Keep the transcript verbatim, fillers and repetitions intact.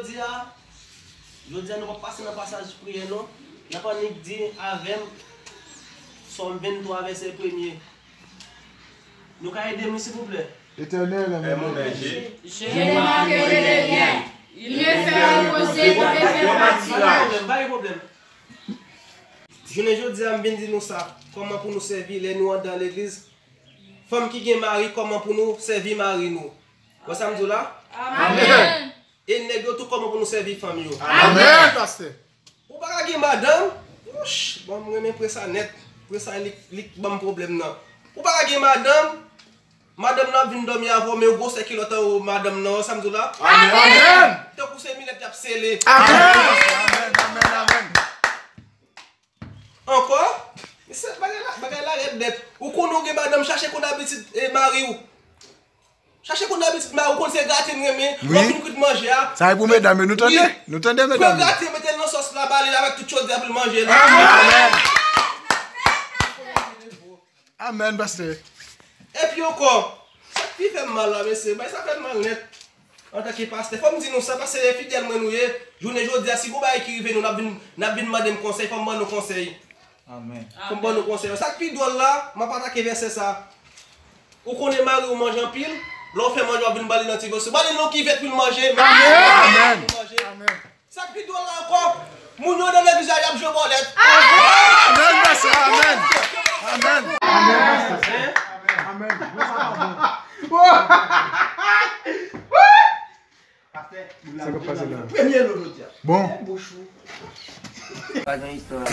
Jodi a, jodi a nou p ap pase nan pasaj priyè non. N ap annik di avè m Sòm venntwa vèsè premye. Nou ka ede m wi silvouplè? L'Éternel est mon berger. Je ne manquerai de rien. Il me fait reposer dans de verts pâturages. Pa gen pwoblèm, pa gen pwoblèm. Jounen jodi a m vin di nou sa, kòman pou nou sèvi lè nou andan legliz. Fanm ki gen mari, kòman pou nou sèvi mari nou. Wè sa m di w la? Amèn. E nèg yo tou, kòman pou nou sèvi fanm yo. Amèn, pastè. Ou pa ka gen madanm. Wouch, bon, mwen renmen prens sa nèt. Prens sa li, li ban m pwoblèm nan. Ou pa ka gen madanm. Madanm nan ap vin dòmi avè w, men ou gwosè kilòt anwo madanm nan, wè sa m di w la? Amèn. Tankou se milèt y ap sele. Amèn. Amèn, amèn, amèn. Ankò? Mesye, bagay la, bagay la rèd nèt. Ou konnen w gen madanm, chache konn abitid e mari w. Chache konn abitid mari w, ou konn se grate m renmen. Wi. Lè w fin kwit manje a. Sa e pou medam yo, nou tande? Wi. Nou tande, medam yo? Pran grate, mete l nan sòs la, bale l avèk tout chodyè pou l manje la. Amèn. Amèn, pastè. Epi ankò, sa k pi fè m mal la, mesye, bay sa fè m mal nèt. Antanke pastè, fò m di nou sa, paske se fidèl mwen nou ye. Jounen jodi a, si gon bagay ki rive nou, n ap vin, n ap vin mande m konsèy, fò m ban nou konsèy. Amèn. Fò m ban nou konsèy. Sa k pi dwòl la, m ap atake vèsè sa. Ou konnen mari w manje anpil, lè w fè manje, w ap vin ba li nan ti vèso. Ba li nan kivèt pou l manje. Amèn. Pou l manje. Amèn. Sa k pi dwòl la ankò, moun yo nan legliz la, y ap jwe bòlèt. Amèn, pastè, amèn. Amèn. Amèn, pastè. Amèn. Sa k ap pase la? Premye lo jodi a. Bon. Bouch ou. Pa gen istwa.